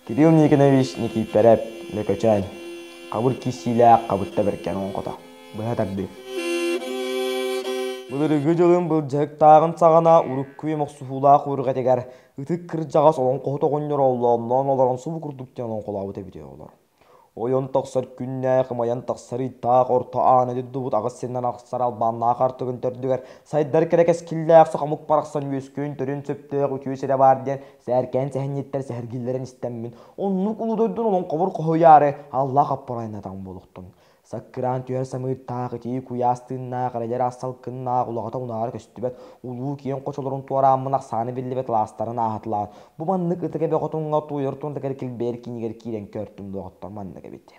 Кирилл Никонович Никииппэрэп, Лөкөчөөн, хабыр киирсиилээх хабытта бэркэн оҥхото, быһа тардыы. Былыргы дьылын былдьаһыктааҕын саҕана урукку үйэм охсуһуулаах уурҕатыгар ытык кырдьаҕас олоҥхоһут оҕонньор оллоонноон олорон субу курдук диэн олоҥхолообут эбитэ олор. Ойон тахсар күннээх, ымайан тахсар ыйдаах орто ааны дойдубут аҕыс сиринэн ахсар албааннаах артыгын төрдүгэр сайдар кэрэ кэскиллээх сахамык барахсан үөскүөн төрүн сөптөөх үтүө сирэ баар диэн сээркээн сэһэнньиттэр сэһэргииллэрин истэммин, оннук улуу дойдуну олоҥхобор хоһуйаары аллаах аппарайнатаҥ буолуохтун. Саккыраан түһэр самыырдаах, итии куйаас тыыннаах, эрэдэр аас салгыннаах, улаҕата унаара көстүбэт, улуу киэҥ хочолорун туорааммын ахсааны биллибэт алаастарын ааһыталаан, бу маннык ытык эбэ хотуҥҥа туойар тунтагар килбэйэр киинигэр киирэн көртүм доҕоттор маннык эбит.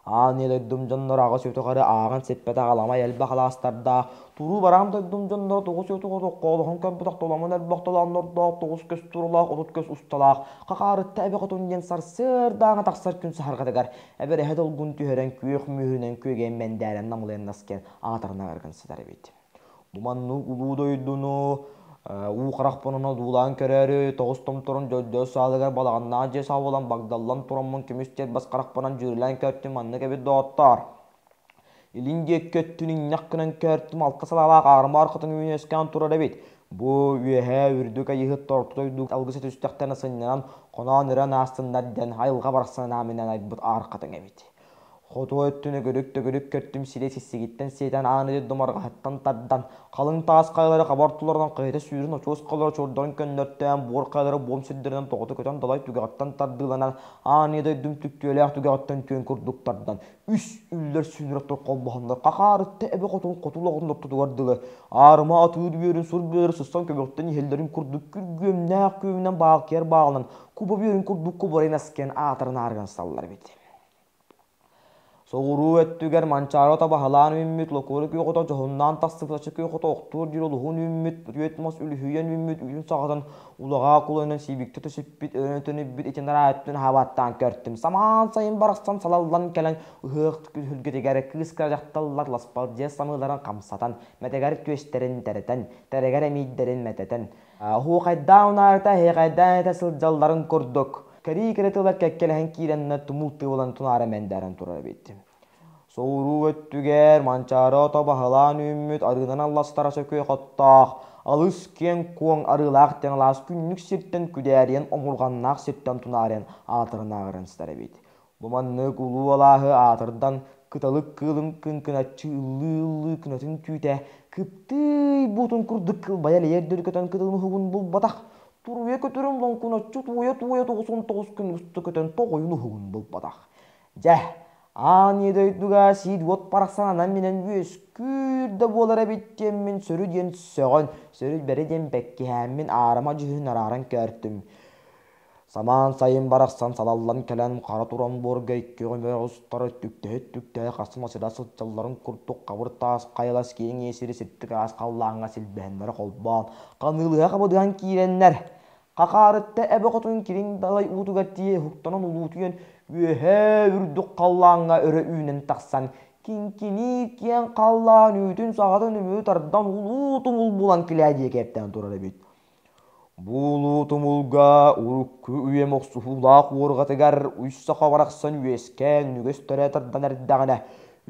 Аан ийэ дойдум дьонноро аҕыс өтөх эрэ ааҕан сиппэтэх аламай элбэх алаастардаах, туруу бараан дойдум дьонноро тоҕус өтөх отох көрбөтөх толомон элбэх толооннордоох, тоҕус көс турулаах, 30 көс усталаах, хахаарытта эбэ хотун диэн сарсыардааҥы тахсар күн саһарҕатыгар эбэрэһэ долгун түһэрэн күөх мүөһүнэн күөгэйэн мэндээрэн намылыйан наскыйан аатарына сытар эбит. Бу маннык улуу дойдуну уу харахпынан одуулаан көрөөрү тоҕус томторун дьөлдөө саалыгар балаҕаннаах дьиэ саабылан багдаллан тураммын көмүс тиэрбэс харахпынан дьүрүлээн көртүм маннык эбит доҕоттоор. Илин диэки өттүн иҥнэх гынан көөртүм алта салаалаах аарыма архатын үүнүөскээн турар эбит. Бу үөһээ үрдүк айыһыт орто дойду алгыс түстэхтэринэ сынньанан хоноон-өрөөн аастыннар диэн айылҕа барахсан анаан айбыт ааркатыҥ эбит. Хоту өттүн өгүрүк-төгүрүк көртүм сири сиссигиттэн сиэтэн аан дойду марҕаһыттан тардан, халыҥ таас хайалары хабар туларынан хайыта сүүрэн очуос халары чордорун көннөртөөн, буор хайалары буом сирдэринэн тоҕута көтөн далай түгэҕиттэн тардыыланан, аан ийэ дойдум түктүөлээх түгэҕиттэн түөн курдук тардан, үс үллэр сүүнүрэх холбоһоннор хахаарытта эбэ хотун хотул оҕун ортотугар дылы аарыма атыыр үөрүн сур бүөлэр сыстан көбөхтөн иһэллэрин курдук күргүөмнээх күөмүнэн баалкыйар баалынан куба бүөрүн курдук кубарыйан аскыйан аатыран аарыган саллар эбит. Соҕуруу өттүгэр Манчаары ото баһылаан үүммүт, Локуору күөх ото дьоһуннаан тахсыбыт ача күөх ото охтуур диир олуһун үүммүт, үөт мас үлүһүйэн үүммүт үүтүн саҕатын улаҕаа куланан сиибиктэ түсүппүт, өрөн төнүбүт итин араа өттүн аһаабаттаан көртүм. Самаан сайын барахсан салаллан кэлэн ыһыах түһүлгэтигэр кыыс кыра дьахталлар ласпалдьыйа самыыларын хамсатан, мэтэгэр түөстэрин тэрэтэн, тэрэгэр эмиийдэрин мэтэтэн, оһуохайдаан унаарыта эһиэхэйдээн этэ сылдьалларын курдук, кэрии кэрэ тыллар кэккэлэһэн киирэннэр тумул тыалан тунаара мэндээрэн турар эбит. Соҕуруу өттүгэр Манчаары ото баһылаан үүммүт арыынан алластара сөкүө хоттоох, алыс киэҥ-куоҥ арыылаах диэн алаас күннүк сиртэн күдээрийэн омурҕаннаах сиртэн тунаарыйан аатырынааҕыран сытар эбит. Бу маннык улуу алааһы аатырдан кыталык кыылын кыҥкыначчы ыллыы-ыллыы кынатын түүтэ кыптыый буутун курдук кылбайа элэйэр дөрүкөтөн кытылын уһугун булбатах, туруйа көтөрүн лоҥкуначчы туойа-туойа 99 күн уста көтөн тоҕойун уһугун булбатах. Дьэ, аан ийэ дойдуга сиир уот барахсан анан-минэн үөскүүр да буолар эбит диэммин сөрү диэн сөҕөн, сөрү бэри диэн бэккиһээммин аарыма дьүһүн арааран көөртүм. Самаан сайын барахсан салаллан кэлэн хара туран буорга икки өҥө оҕустара түктэһэ-түктэһэ хасым асыра сылдьалларын курдук хабыр таас хайалас киэҥ иэсири сирдик аас халлааҥҥа силбэһэннэрэ холбоон, ханыылыһа хабыдыһан киирэннэр, хахаарытта эбэ хотун кириҥ далай уутугар тиийэ уһуктанан улуутуйан үөһээ үрдүк халлааҥҥа өрө үүнэн тахсан, киҥкиниир киэҥ халлаан үүтүн саҕатын үмүрү тардан улуу тумул булан килээдийэ кэптээн турар эбит. Бу улуу тумулга урукку үйэм охсуһуулаах уорҕатыгар үс саха барахсан үөскээн үгэс төрө тардан эрдэҕинэ,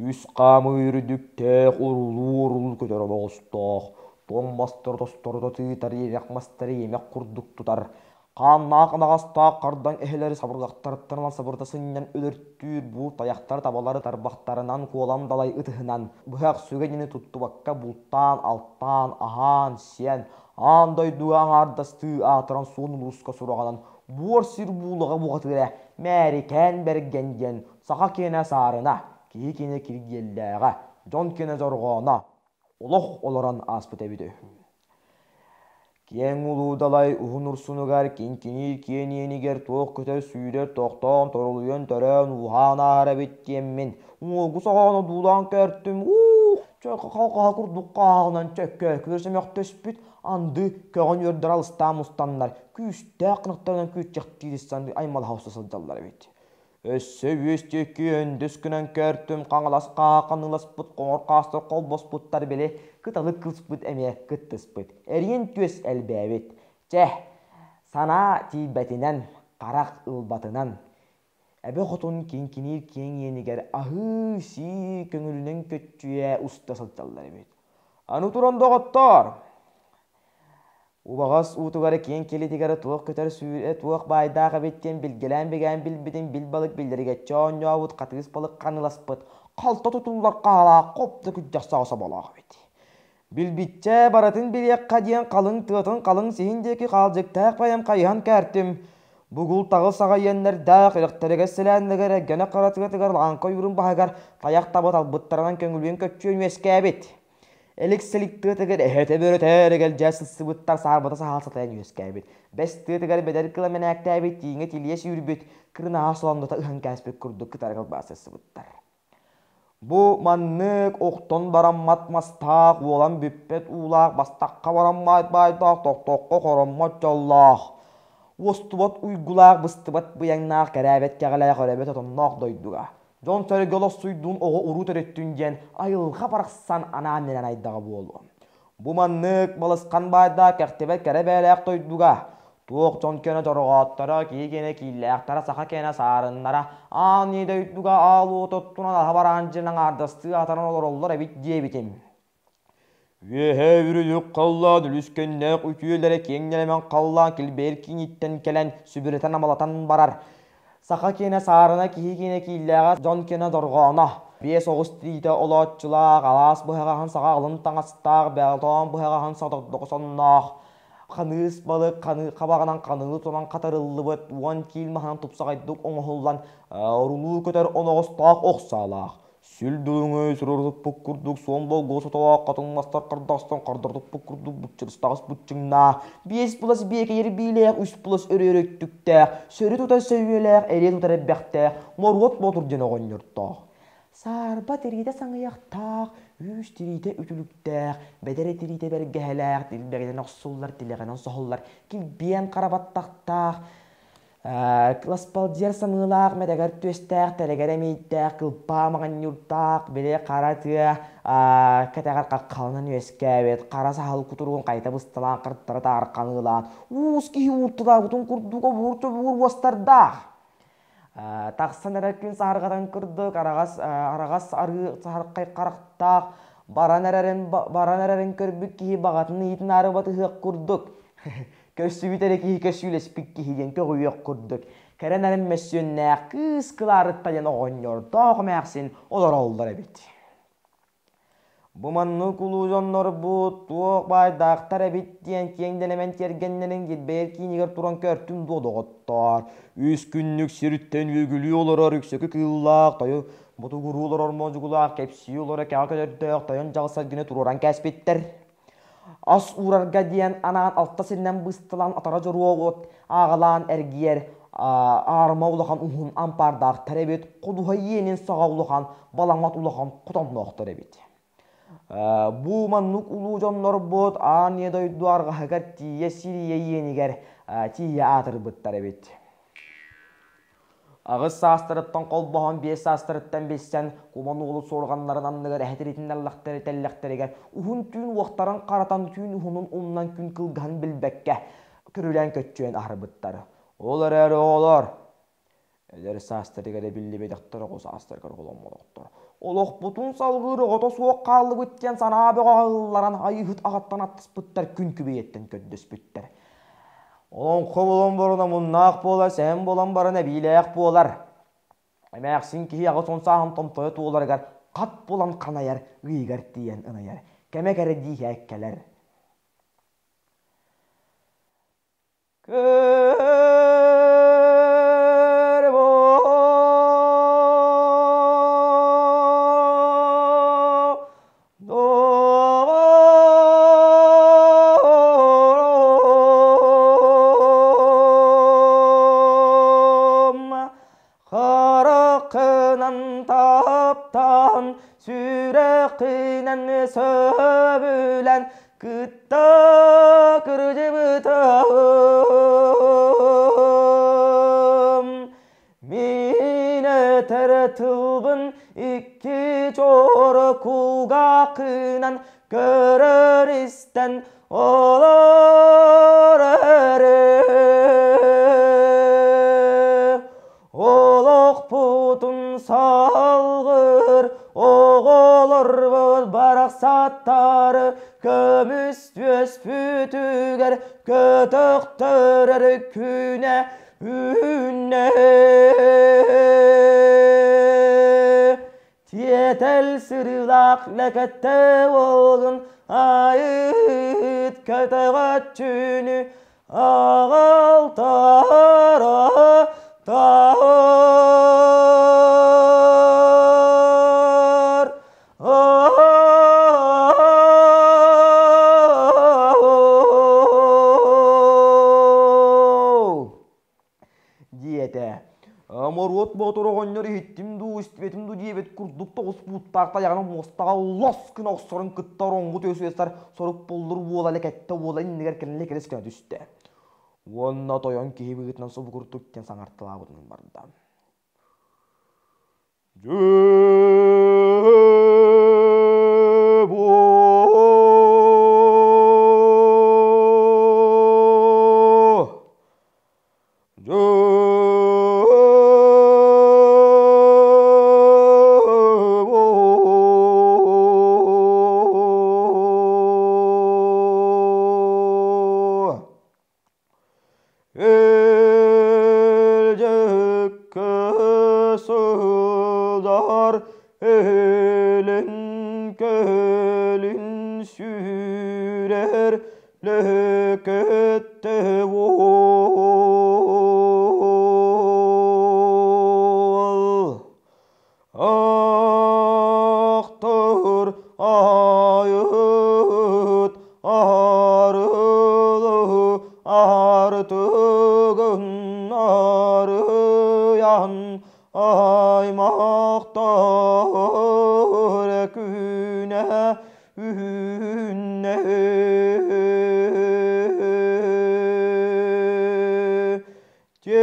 үс хаамыы үрдүктээх урулуу-урулуу көтөр оноҕостоох, тоҥ мастары тосторута тыытар иэмэх мастары иэмэх курдук тутар, хааннаах анаҕастаах хардаҥ эһэлэри сабырҕахтарыттан ылан сабырыта сынньан өлөртүүр бу тайахтары табалары тарбахтарынан куолам далай ытыһынан быһах сүгэ диэни туттубакка бултаан, алтаан, аһаан, сиэн, аан дойдуга аҥаардастыы аатыран суон улууска сураҕынан буор сир буулаҕа буҕатыыра Мээрикээн Бэргэн диэн саха киэнэ саарына, киһи киэнэ киргиэллээҕэ, дьон киэнэ дорҕооно олох олорон ааспыт эбит үһү. Киэҥ улуу далай уһун урсунугар киҥкиниир киэн иэнигэр туох көтөр сүүрэр тохтоон торолуйан төрөөн ууһаан ааһар эбит диэммин уҥуоргу соҕоон одуулаан көртүм уу халҕаһа курдук хааҕынан чөккөөкүөр сөмөхтөспүт анды көҕөн үөрдэр алыстаан мустаннар күүстээх кынаттарынан күүччэхтии аймалаһа уста сылдьаллар эбит. Өссө үөс диэки өндөс гынан көртүм, Хаҥалас хаһааханыыласпыт, хоҥор хаастар холбоспуттар, били кыталык кыыспыт эмиэ кыттыспыт. Эриэн түөс элбээбит. Чэ, санаа тиийбэтинэн, Харах ылбатынан Эбэ хотун киҥкиниир киэҥ иэнигэр аһыы-сии көҥүлүнэн көччүйэ уста сылдьаллар эбит. Аны туран доҕоттоор, убаҕас уутугар киэҥ килитигэр туох көтөр сүүрэ туох баайдаах эбит диэн билгэлээн бигээн билбитин бил балык биллэригэччи оонньообут хатыыс балык ханыыласпыт халта тутуллар хаалаах хоп да күрдьэх саҕа соболоох эбит. Билбиччэ барытын билиэххэ диэн халыҥ тыатын халыҥ сиһин диэки хаалдьыктаах байам хайыһан кээртим. Бугул таҕыл саҕа иэннэрдээх, үрэхтэригэр сэлээннэгэр эргэнэ хара тыатыгар лааҥка ойуурун баһыгар тайах таба талбыттарынан көҥүлүөн көччүөн үөскээбит. Элик-сэлик тыатыгар эһэтэ бөрөтө эрэгэлдьээ сыссыбыттар саарбата саһаал сатайан үөскээбит. Бэс тыатыгар бэдэр кыла мэнээктээбит тииҥэ тилийэ сүүрбүт, кырынааһа солоҥдото ыһан кээспит курдук кытары кылбаас сыссыбыттар. Бу маннык охтон бараммат мастаах, уолан бүппэт уулаах, бастахха бараммат баайдаах, тохтоххо хороммот дьоллоох, уостубат уйгулаах, быстыбат быйаҥнаах, кэрээбэт кэҕэлээх, өрөбөт отонноох дойдуга дьон-сэргэ олохсуйдун, оҕо-уруу төрөттүн диэн айылҕа барахсан анаан-минээн айдаҕа буолуо. Бу маннык балысхан баайдаах кэхтибэт кэрэ бэйэлээх дойдуга туох дьон киэнэ дьорҕоотторо, киһи киэнэ кииллээхтэрэ, саха киэнэ саарыннара, аан ийэ дойдуга аал уот оттунан аһа бараан дьин аҥаардастыы атаран олороллор эбит диэбитим. Үөһээ үрүлүк халлаан үлүскэннээх үтүөлэрэ киэҥ нэлэмэн халлаан килбэйэр кииниттэн кэлэн сүбүрэтэн амалатан барар. Саха киэнэ саарына, киһи киэнэ кииллээҕэ, дьон киэнэ дорҕооно. Биэс оҕус тириитэ олооччулаах, алаас быһаҕаһын саҕа алын таҥастаах, бэлтоон быһаҕаһын сототдоҕо сонноох, ханыыс балык хабаҕынан ханыылы тутан хатарыллыбыт 10 киил маһынан тупсаҕайдык оҥоһуллан орулуу көтөр оноҕостоох ох саалаах. Сүл дылыҥы сурурутуппут курдук суон болгуо сотолоох хатыҥнастар хардахстан хардартуппут курдук быччырыстаҕас быччыҥнаах, биэс былас биэкэйэр биилээх, үс былас өрүөр өттүктээх, сөрү тутар сөйүөлээх, эриэ тутар эрбэхтээх, Моруот Боотур диэн оҕонньордоох. Саарба тириитэ саҥыйахтаах, үүс тириитэ үтүлүктээх, бэдэрэ тириитэ бэргэһэлээх, тилбэгинэн охсуллар, тилэҕинэн соһуллар, килбиэн хара баттахтаах, Ласпалдьыйар самыылаах, мэтэгэр түөстээх, тэлэгэр эмиийдээх, кылпаа маҕанньуурдаах, били хара тыа кэтэҕэр хаххаланан үөскээбит, хара саһыл кутуругун хайыта бысталаан хардара таары ханыылаан, уус киһи уурталаабытын курдук обуур-тобуур уостардаах. Тахсан эрэр күн саһарҕатын курдук араҕас араҕас арыы саһархай харахтаах баран эрэрин баран эрэрин көрбүт киһи баҕатын ыйытын аары батыһыах курдук. Көрсүбүт эрэ киһи көсүүлэспит киһи диэн көҕүйүөх курдук, кэрэ-нарын мөссүөннээх кыыс Кылаарытта диэн оҕонньордоох эмээхсин олороллор эбит. Бу маннык улуу дьоннорбут туох баайдаахтар эбит диэн киэҥ дэлэмэн тиэргэннэрин килбэйэр киинигэр туран көртүм дуо доҕоттоор. Үс күннүк сириттэн үөгүлүү олорор үксөкү кыыллаах, тойу ботугуруу олорор модьугулаах, кэпсии олоро кэҕэ көтөрдөөх тойон дьаҕыс саргыны туруоран кээспиттэр. Ас уурарга диэн анаан алта сиринэн бысталаан атара дьоруо уот ааҕалаан эргийэр аарыма улахан уһун ампаардаахтар эбит, ходуһа иэнин саҕа улахан, балаҥат улахан хотонноохтор эбит. Бу маннык улуу дьоннорбут аан ийэ дойду арҕаһыгар тиийэ сирийэ иэнигэр тиийэ аатырбыттар эбит. Аҕыс саастарыттан холбоһон, биэс саастарыттан билсэн, куман уолу суорҕаннарын анныгар эһэтиритин тэллэхтэригэр уһун түүн уохтарын харатан, түүн уһунун умнан күн кылгаһын билбэккэ, көрүлээн көччүйэн аһарбыттар. Ол эрээри оҕолор, эдэр саастарыгар эбиллибэтэхтэр оҕо саастарыгар оҕоломмотохтор. Олохпутун салгыыр оҕото суох хааллыбыт диэн санаа бөҕө ылларан айыыһыт аҕаттан аттыспыттар күн күбэйэттэн көрдөспүттэр. Олоҥхо булан баран омуннаах буолар, сэһэн буолан баран эбиилээх буолар. Эмээхсин киһи 80 сааһын томтойо туоларыгар хат булан ханайар, ыйыгар тиийэн ынайар. Кэмэ кэрэ дии кэлэр. Хараххынан таптаан, сүрэххинэн сөбүлэн кытта кырдьыбытым. Мин этэр тылбын икки чоро кулгааххынан көрөр-истэн олор эрим. салгыр оҕолорбут барахсаттары көмүс түөспүтүгэр көтөхтөрөр күнэ үүннэ. Тиэтэл сырыылаах лэкэттэ уолун айыт көтөҕөччүнү аҕалтара таар. Диэтэ. Моруот Боотур оҕонньор иһиттим дуу, истибэтим дуу диэбит курдук тоҕус бууттаах тайаҕынан муостаҕа лос гына охсорун кытта ороҥҥу түөсүөстар сорук буллур уола лэкэттэ уола иннигэр кэлэн лэкэрэс гына түстэ. Уонна тойон киһи быһыытынан субу курдук диэн саҥарталаабытынан барда. Сылдар өлөн көлүн сүүрэр лөкөттө уол Ахтыр айыт арылы артыгын арыйан аймахтар күнэ үүннэ. Тиэтэлэ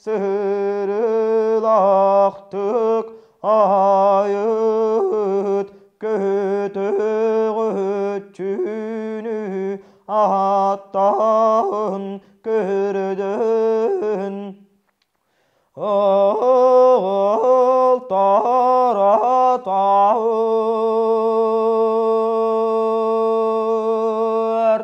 сырылаахтык айыт көтөҕөччүнү ааттаан көрдөн Алтаратаар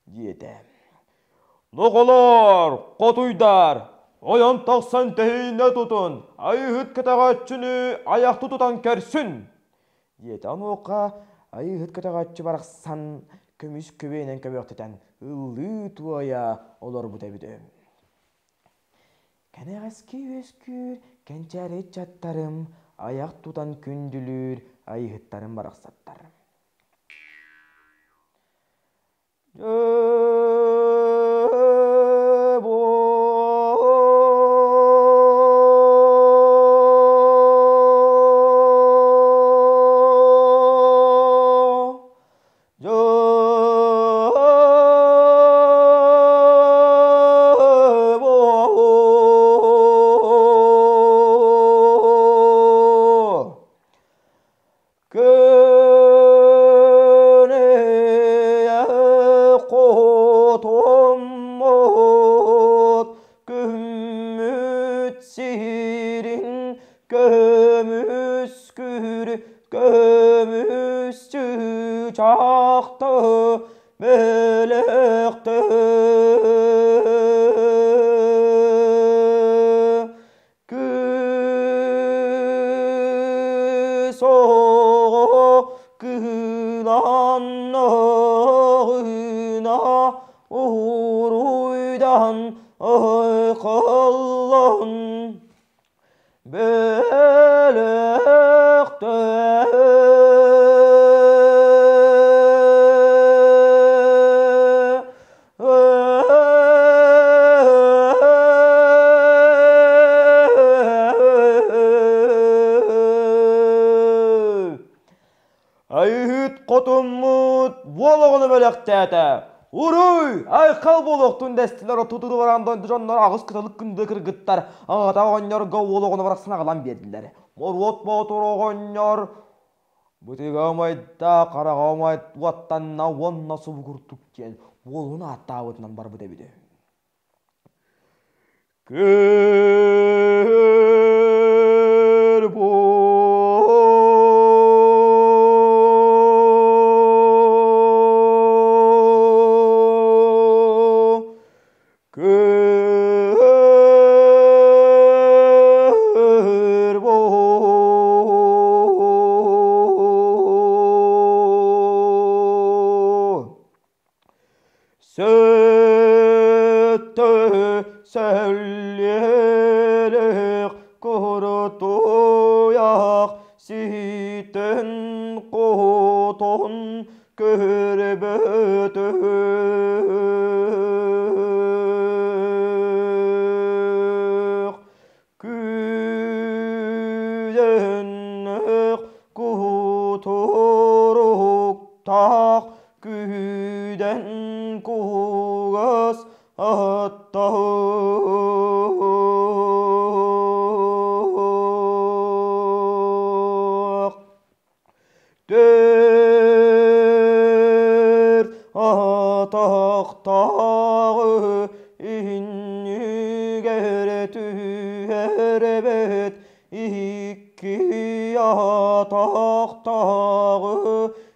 диэтэ. Ноҕолоор, хотуйдар, ойон тахсан тэһиинэ тутун, айыһыт кэтэҕээччини айахты тутан кэрсин! Диэтэ онуоха айыыһыт көтөҕөөччү барахсан көмүс көбүөнэн көбүөхтэтэн ыллыы-туойа олорбут эбит үһү. Кэнэҕэски үөскүүр кэнчээри ыччаттарым айах тутан күндүлүүр айыыһыттарым барахсаттар. Көнөйө хотоммут күммүт сирин көмүскүр көмүс чыычаахты бөлөктө Кыыс оҕо кыыланнаҕына уруйдан айхаллан бөлөхтө Айыһыт хотуммут буолоҕуну бэлэхтээтэ. Уруй! Айхал буолуохтун дэстилэр отуту баран дойду дьоннор аҕыс кыталык күндү кыргыттар аҕата оҕонньорго уол оҕону барахсан аҕалан биэрдилэр. Моруот Боотур оҕонньор бытыга умайда, хараҕа уоттанна уонна субугурдук диэн уолун ааттаабытынан барбыт эбит. Көр Көр Сөттө сэллиэлээх курутуйах ситэн хотон көрбөтөх Күдэннэх кутуруктаах күдэн кугас аттаах. Төрт атахтааҕы иннигэр түһэрбэт, икки атахтааҕы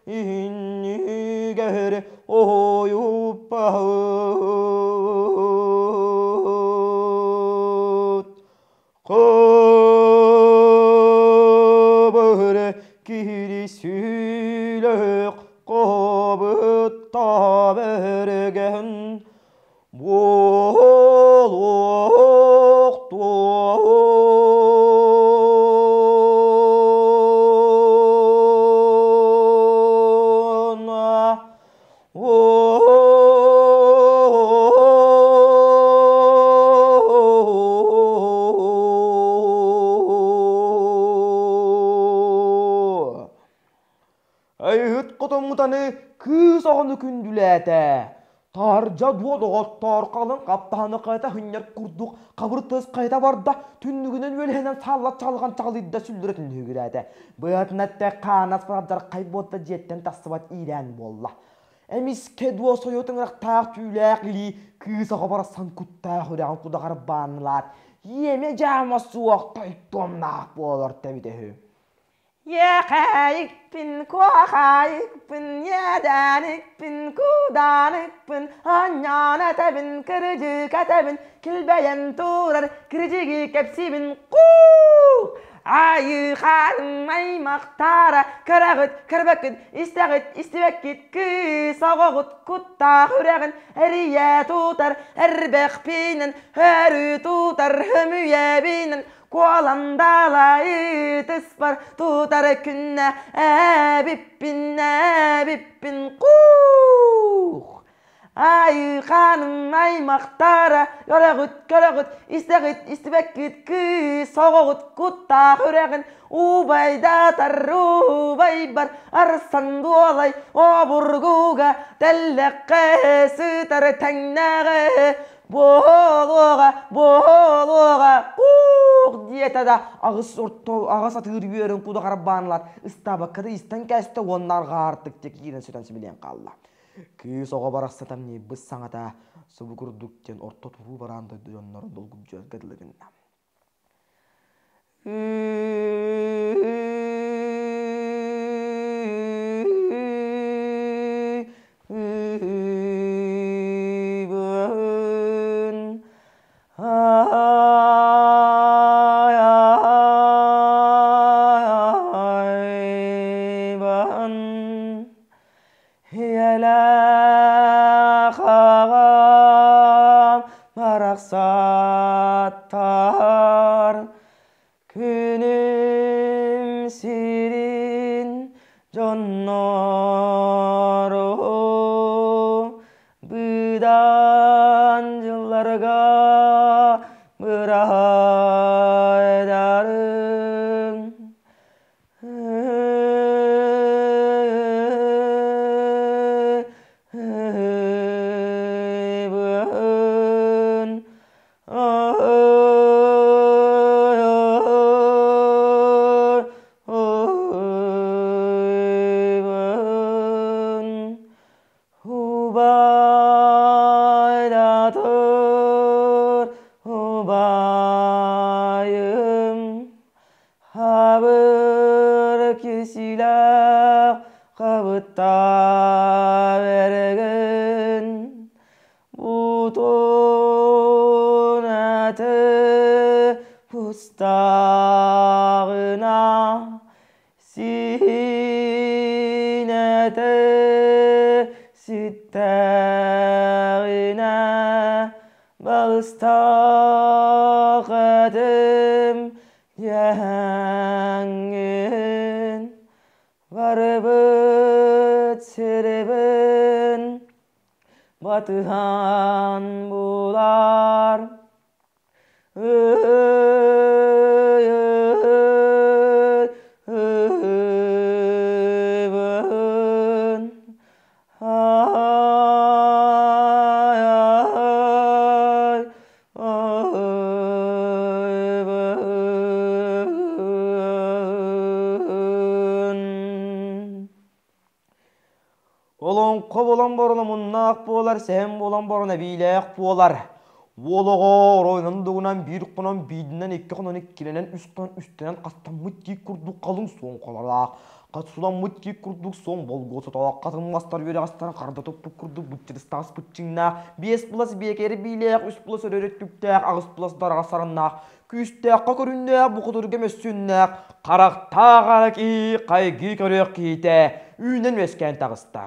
иннигэр ойуппат. Кыбыр киирисүүлээх кыбытта бэргэн буолуохтуон. Айыһыт хотоммутаны кыыс оҕону күндүлээтэ. Таһырдьа дуо доҕоттоор халыҥ хаптаһыны хайта хынньар курдук хабыр тыас хайта барда, түннүгүнэн үөлэһинэн саалла чалҕан чаҕылыйда сүллүрэ түннүгүрээтэ. Быатына этте хаанас бардар буолта дьиэттэн тахсыбат иирээн буолла. Эмискэ дуо сойуот ыҥырахтаах түүлээх илии кыыс оҕо барахсан куттаах үрэҕин кудаҕар баанылаат, иэмэ дьаама суох тойтуомнаах буолар тэбитэ үһү. Иэхэйикпин, куохайыкпын, иэдээникпин, куудааныкпын, анньаан этэбин, кырдьык этэбин, килбэйэн турар кырдьыгы кэпсиибин, куу! Айыы-хааным аймахтара, көрөҕүт, көрбөккүт, истэҕит, истибэккит, кыыс оҕоҕут куттаах үрэҕин эрийэ тутар, эрбэхпинэн өрүү тутар, көмүйэбинэн куоландалай ытыспар тутар күннэ эбиппин, эбиппин, куух! Айыы-хааным аймахтара, көрөҕүт, көрөҕүт, истэҕит, истибэккит, кыыс оҕоҕут куттаах үрэҕин убайдатар убайбар арсан дуолай обургуга тэллэххэ сытар тэҥнээҕэ буолуоҕа, буолуоҕа, куух диэтэ да аҕыс орто аҕас атыыр үөрэн кудаҕар баанылаат ыстаабакка да истэн кээстэ уонна арҕаартык диэки киирэн сүтэн симэлийэн хаалла. Кыыс оҕо барахсатам ньыйбыт саҥата субу курдук диэн орто туруу бараан дойду дьоннорун долгуйдьуорга дылы гынна. Ийэлээх аҕам барахсаттар күнүм сирин дьоннору быдан дьылларга быраһайдарыҥ. Бэргэн бутун аты пустаҕына сиинэтэ ситтэҕинэ балыстаах этим диэҥҥин барыбыт сирибин батыһан булар ый-ый-ый-бын ай-ай ай-бын. Олоҥхо буолан баран омуннаах буолар, сэһэн буолан баран эбиилээх буолар. Уол оҕо оройунан дугунан биир хонон бииринэн, икки хонон иккилэнэн, үс хонон үстэнэн хастаммыт тиит курдук халыҥ суон хололоох, суламмыт тиит курдук суон болгуо сотолоох, хатыҥ мастар үөрэҕэстэрин харда туппут курдук быччырыстаҕас быччыҥнаах, биэс былас биэкэри биилээх, үс былас өрө өттүктээх, аҕыс былас дараҕа сараннаах, күүстээххэ көрүннээх, бухатырга мөссүөннээх, харахтаах ара киһи хайгыы көрүөх киһитэ үүнэн үөскээн таҕыста.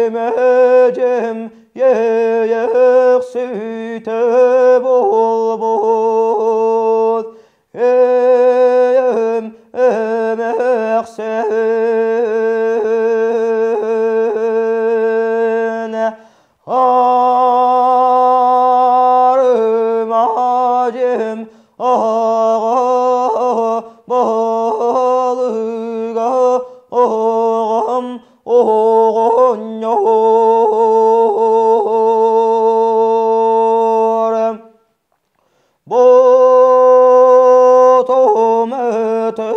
Еремечем еехсүтэ буолбут эйэм эмэхсин Арымадьым аҕа балыга оҕом оҕонньор Ботом өтө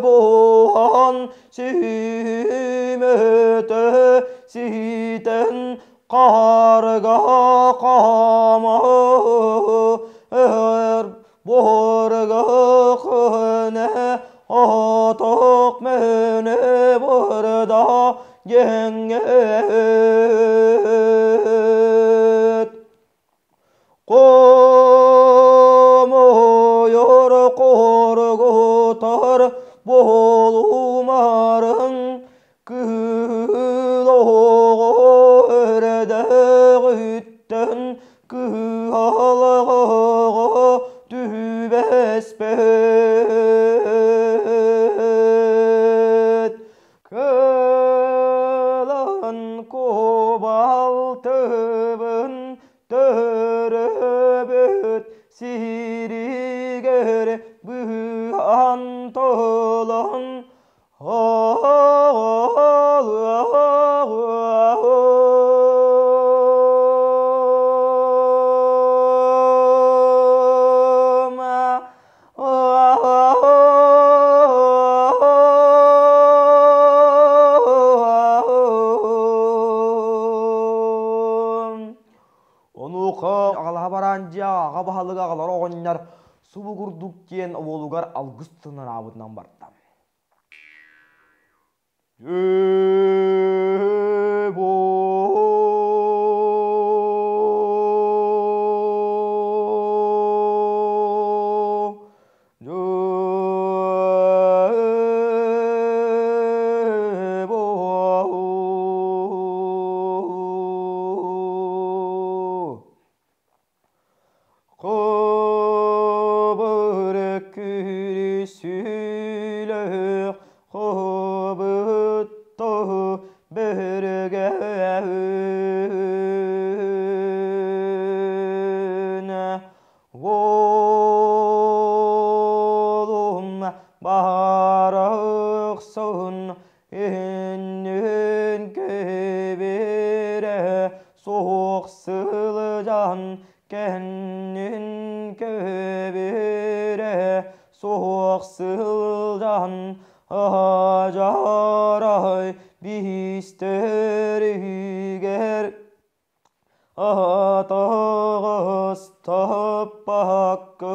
буһан сүүм өтө ситэн қарга қамыр борга күнэ оток мөне бурда геңет Комойор коргутар болумарын кыыл оҕо өрөдөҕүттэн кыһалҕаҕа түбэспэт. Кылан кубалтыбын төрөбүт сиригэр быһан толон Онуоха аҕалаһа бараан дьиэ аҕа баһылыга аҕалара оҕонньор субу курдук диэн уолугар алгыс тылын барда. Кыбыр күрүсүлөөх хобутто бөргөүн Уолум барахсын иннин кебире Суох сылдьан кэннин көбүрэ суох сылдьан ажарай биистэригэр атаҕас таппакка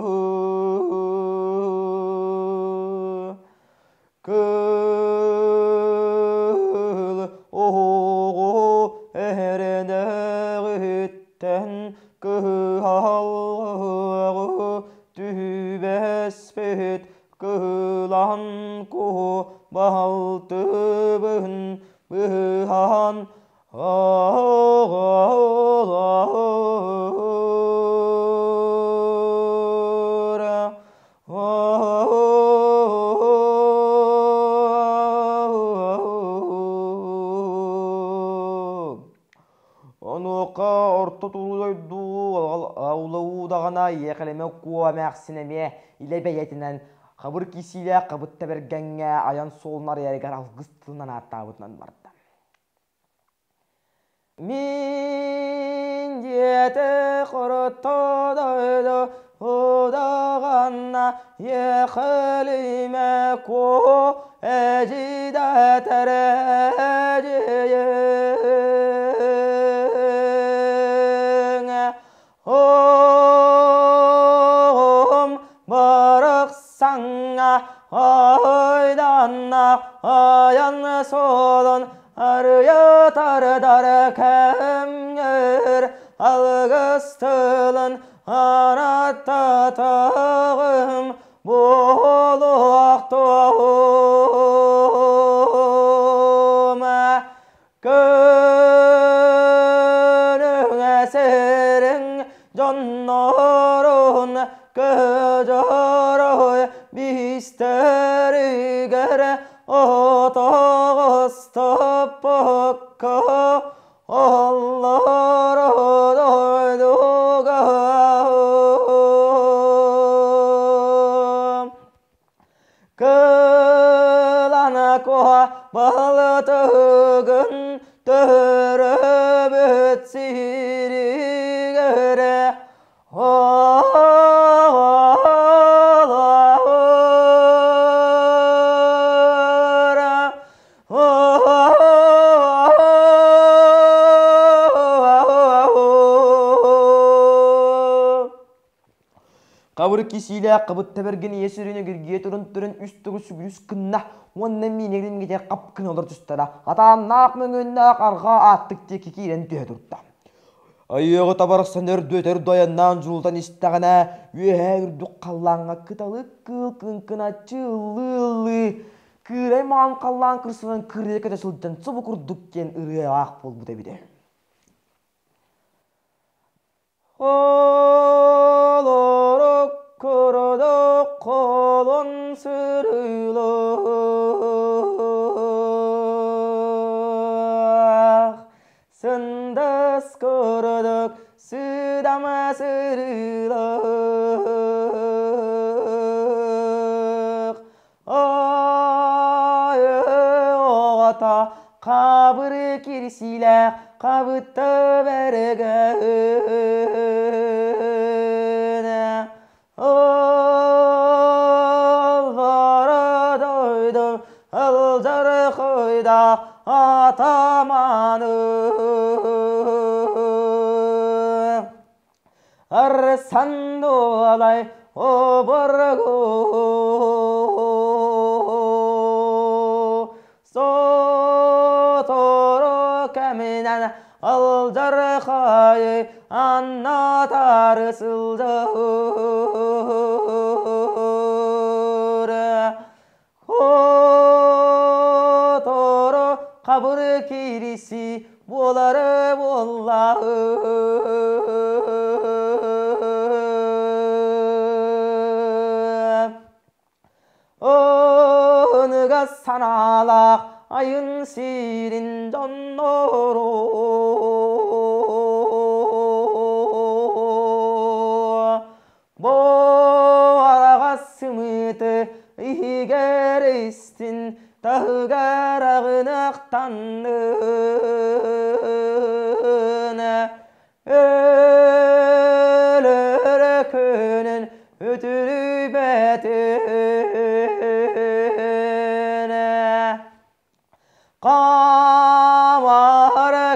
Кыл оҕо эрэнэҕиттэн кыһалҕаҕы түбэспит кылан куһу балтыбын быһан Онуоха орто туруу дойду улаудаҕына иэхэлэмэ куо эмээхсин эмиэ илэ бэйэтинэн хабыр киисиилээх хабытта бэргэҥҥэ айан суолун арыйарыгар алгыс тылынан ааттаабытынан барда. Мин диэтэ хоротто дойду удаҕанна ехалиме ко эжидэтэрэ Ом барахсаҥҥа айданна айан суолун арыйа тардар кэмҥэр алгыс тылын анаттатаҕым буолуохтуом Көрүҥэ сириҥ дьоннорун кыдьорой биистэригэр отоҕостоппокко оллоро дойдуга Кылана куһа балытыгын төрөбүт сиригэр Хабыр кисиилээх хабытта бэргэн ийэ сүрүнэ гиргийэ туран туран үс төгүл сүгүрүс гынна уонна миинэгин гитэ хап гына олор түстэрэ атааннаах мөҥүөннээх арҕаа ааттык диэки киирэн түһэ турда. Айыаҕы табарсан өрдүөтэр дойаннаан дьулутан истэҕинэ үөһээ үрдүк халлааҥҥа кыталык кыыл кыҥкыначчы ыллыы-ыллыы кыырай маҕан халлаан кырсынан кырыйа көтө сылдьан субу курдук диэн ырыалаах буолбут эбитэ. Олору курдук холун сырыылаах, сындас курдук сыдама сырыылаах. Ой, оҕото хабыр кирсиилээх хабытта бэргэн Оллоро дойду ылдьар хойда атаманы Арсандуолай обургу сотору кэминэн алдьархайы аннатары сылдьар Хоторо хабыр кириси буолары буолла Оныга санаалаах айын сирин дьоннору Бу араҕас сымыыты иһигэр истин, таһыгар аҕыныахтаннын. Хаамар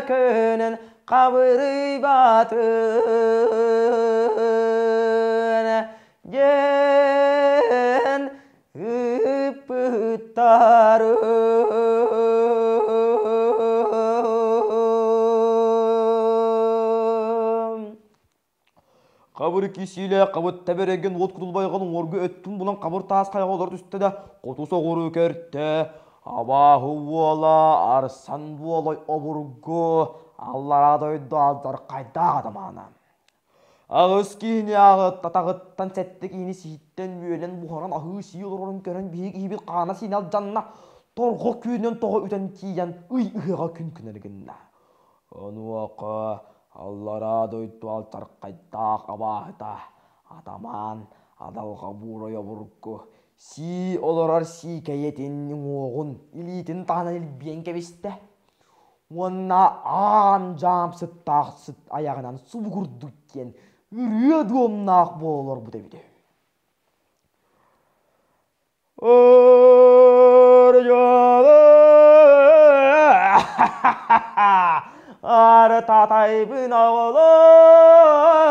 күнүн хабырыйбатын диэн ыыппыттарын. Хабыр кисиилэ хабыт тэбэрэгин уот кутулбайҕан уҥуоргу өттүн булан хабыр таас хайаҕа олоро түстэ да, хоту соҕуруу көртө. Абааһы уола Арсан буолай обургу аллараа дойду алдьархайдаах атамаана. Аҕыс киһини атаҕыттан сэттэ киһини сиһиттэн үөлэн буһаран аһыы-сии олорорун көрөн биһиги киһибит хаана-сиинэ алдьанна, торҕо күүнэн тоҕо үтэн тиийэн ый ыһыаҕа күн күнэр гынна. Онуоха аллараа дойду алдьархайдаах абааһыта атамаан адалҕа буурай обургу сии олорор сиикэйэтин уҥуоҕун илиитин таһынан илбийэн кэбистэ уонна аан-дьаам сыттаах сыт айаҕынан субугурдук диэн ырыа дуомнаах буола олорбут эбит үһү. Ары татайбын оҕолор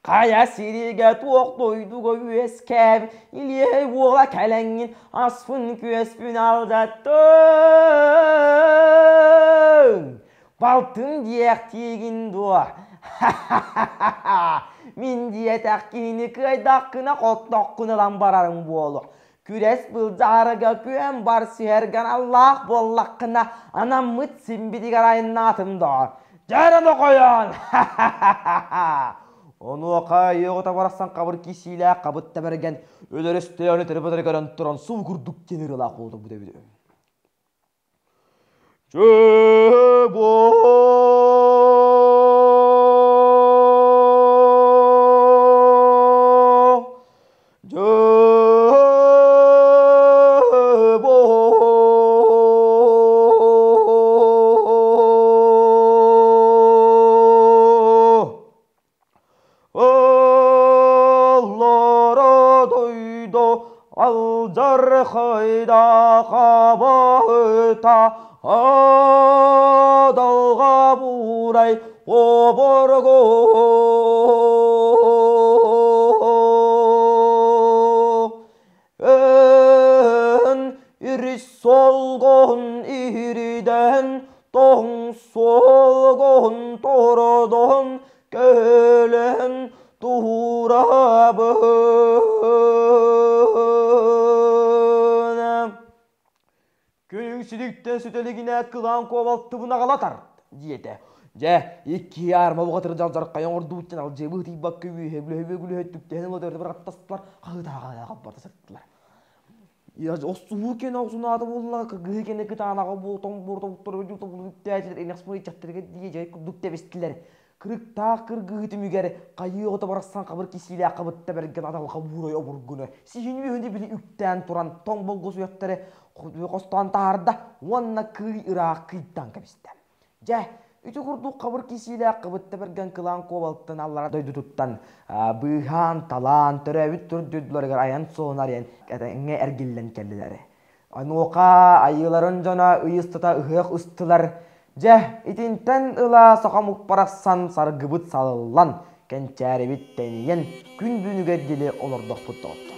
Хайа сиригэ туох дойдуга үөскээбит Илиэй уола кэлэҥҥин аспын-күөспүн алдьаттыҥ Балтым диэхтиигин дуо? Мин диэтэх киһини кыайдаххына хоттоххун ылан барарыҥ буолуо. Күрэс былдьаарыга күөн бар сүһэргэн аллаах буоллаххына анаммыт симбитигэр айаннаатым доо. Дьэ нохойон! Онуоха ийэ барахсан хабыр кисиилээх хабыт тэбэргэн өлөр өстөөнү төрө көрөн туран суу курдук тимир ылаах буолбут эбит. Чэ Оллоро дойду алдьархайда хабыта адалга буурай оборго Эн ирис солгон ириден тоҥ солгон тородон кэлэн туурабын. Күнүҥ силиктэн сүтэлигинэ кылаан куобалтыбын аҕалатар диэтэ. Дьэ, икки аарма бухатыр дьалдьархайан оҥордубуттан алдьыабы ытыйбакка үөһэ бүлөһү түктэһэн ыла төрдө быраттастылар, хаһыытааҕа хаппарта сыттылар. Охсуһуу кэнэ охсунаата буолла, кыргыһыы кэнэ кытаанаҕа буолтон буортоҕуттар дьулта бүктээтилэр, инэхсмыр иччэхтэргэ дии дьай курдук тэбистилэр. Кырыктаах кыргыһыы түмүгэр хайыы оҕото барахсан хабыр кисиилээх хабытта бэргэн адалҕа буурай обургуну сиһин үөһүнү били үктээн туран тоҥ болгус уйахтары хостоон таһаарда уонна кый ыраах кыйтан кэбистэ. Дьэ, ити курдук хабыр кисиилээх хабытта бэргэн кылаан куобалтан аллара дойдутуттан быыһаан, талаан, төрөөбүт төрүт дойдуларыгар айан суолун арыйан этэҥҥэ эргиллэн кэллилэр. Онуоха айыыларын дьоно ый устата ыһыах ыстылар. Дьэ, итинтэн ыла саха омук барахсан саргыбыт салаллан, кэнчээрибит тэнийэн, күн бүгүнүгэр диэри олордохпут доҕоттор.